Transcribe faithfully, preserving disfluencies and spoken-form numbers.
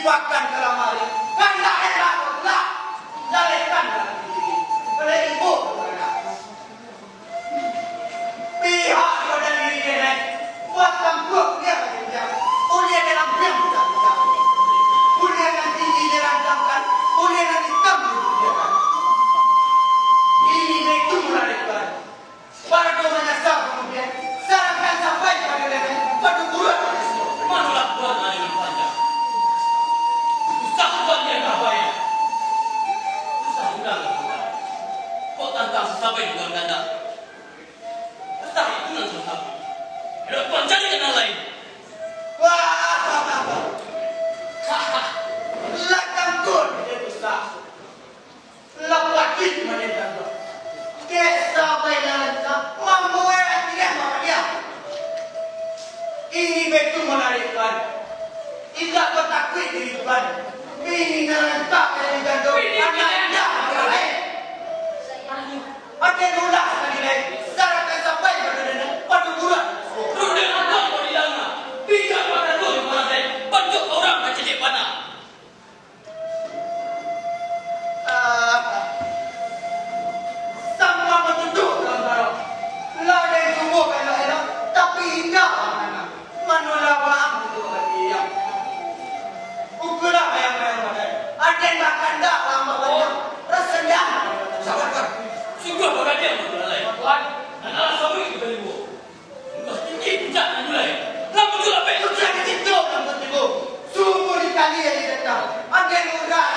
Makan ka lamari, kandak elak ko pula. Lalaikan dalam diri, balai ibo tu kandak. Pihak di badan diri den, buah tampuak kuliah ka jenjang, kuliah dalam piang budak-budak, kuliah nan tinggi dirantangkan, kuliah nan itam diputiahkan. Ini baitu murah dari Tuhan. Barado manyasa kamudian, sarahkan sampai pado Tuhan, pado Tuhan. Manolah Tuhan ari nan panjang. Susah Tuhan nan ka bayar. Susah urang nan ka bayar. Kok tantang sasabai di Tuhan kandak. Susah itu nan susah. Kalau Tuhan cari nan lain. Wah, lah tangguang dia susah. Lah patuik manentang tu. Dek sabai nan rantang, mamuai ati dek mamadiah. Ini baitu manarik Tuhan. Indak batakuik diri Tuhan. Bini nan rantang dari gandong, anak indak mamuai. Ati ulah sakali lai, sarahkan sabai pado Tuhan, pado Tuhan. Rudah rantang kau di danga, bijak patah tu di parantai, bantuak urang kacilek panah. Ah, sama batuduah dalam barang. Lah den cubo elok-elok, tapi indak manangah. Manolah waang tu hati yang. Ukulah bayang-bayang badan. Aden bakandak waang bapanjang. Rasanyo. Sabar, Tuan. Sungguah bagadiang, Tuan. Tuan, adalah sabui kita dulu. Tinggi puncak nan mulai. Lamun tu lapeh. Puncak kito nan batibo. Sumur di kali yang datang. Aden urang.